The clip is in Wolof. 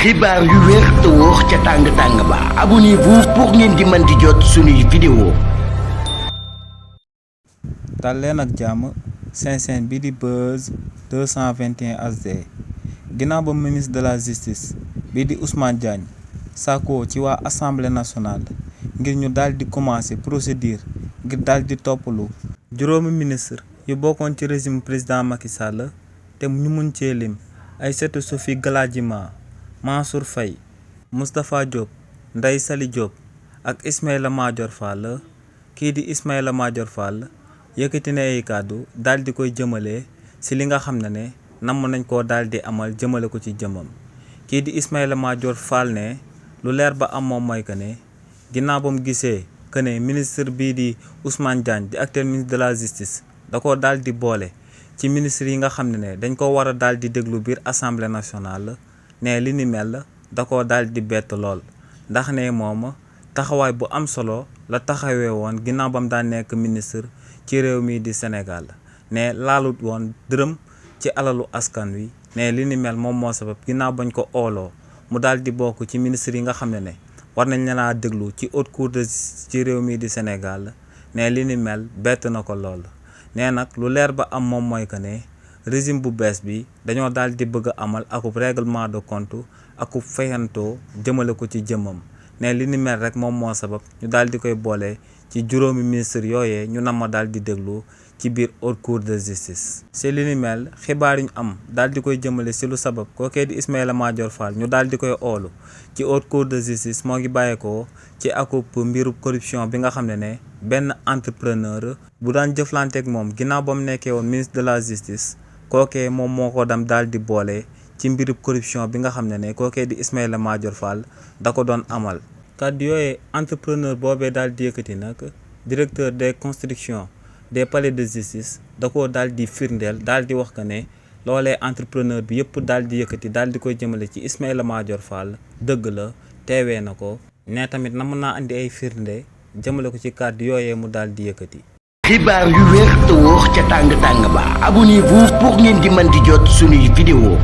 xibaar yu wér te wóor ca tàng-tàng ba abonnez-vous pour ngeen di mën di jot suñuy vidéo. dal leen ak jàmm seen bi di Buzz 221 HD ginnaaw ba ministre de la justice bi di Ousmane Diagne sàkkoo ci waa assemblée nationale ngir ñu daal di commencer procédure ngir daal di toppalu juróomi ministre yu bokkoon ci régime président Macky Sall te ñu mun cee lim Aïssatou Sophie Gladima, Mansour Faye, Moustapha Diop, Ndeye Saly Diop ak Ismaïla Madior Fall. Kii di Ismaïla Madior Fall yëkkati na ay kàddu daal di koy jëmale si li nga xam ne namm nañ koo daal di amal jëmale ko ci jëmam. Kii di Ismaïla Madior Fall ne lu leer ba am moom mooy que ne ginnaaw ba mu gisee que ne ministre bii di Ousmane Diagne di actuel ministre de la justice da koo daal di boole ci ministre yi nga xam ne dañ ko war a daal di déglu biir assemblée nationale ne li ni mel da koo daal di bett lool ndax ne moom taxawaay bu am solo la taxawee woon ginnaaw ba mu daan nekk ministre ci réew mi di Sénégal ne laalut woon dërëm ci alalu askan wi ne li ni mel moom moo sabab ginnaaw bañ ko ooloo mu daal di bokk ci ministre yi nga xam ne war nañ leen a déglu ci haute cour de ci réew mi di Sénégal ne li ni mel bett na ko lool. nee nag lu leer ba am moom mooy que ne régime bu bees bi dañoo daal di bëgg a amal akub règlement de compte akub fayantoo jëmale ko ci jëmmam ne li ni mel rek moom moo sabab ñu daal di koy boole ci juróomi ministre yooyee ñu nama daal di déglu ci biir haute cour de justice. si li ni mel xibaar yi ñu am daal di koy jëmale si lu sabab kookee di Ismaïla Madior Fall ñu daal di koy oolu ci haute cour de justice moo ngi bàyyeekoo ci akub mbiru corruption bi nga xam ne benn entrepreneur bu daan jëflanteek moom ginnaaw ba mu nekkee woon ministre de la justice kookee moom moo ko dam daal di boole ci mbirub corruption bi nga xam ne kookee di Ismaïla Madior Fall da ko doon amal. kàddu yooyee entrepreneur boobee daal di yëkkati nag directeur des constructions des palais de justice da koo daal di firndeel daal di wax que ne loolee entrepreneur bi yëpp daal di yëkkati daal di koy jëmale ci Ismaïla Madior Fall dëgg la teewee na ko ne tamit na mën naa andi ay firnde jëmale ko ci kàddu yooyee mu daal di yëkkati. xibaar yu wér te wóor ca tàng-tàng ba abonnez-vous pour ngeen di mën di jot suñuy vidéo.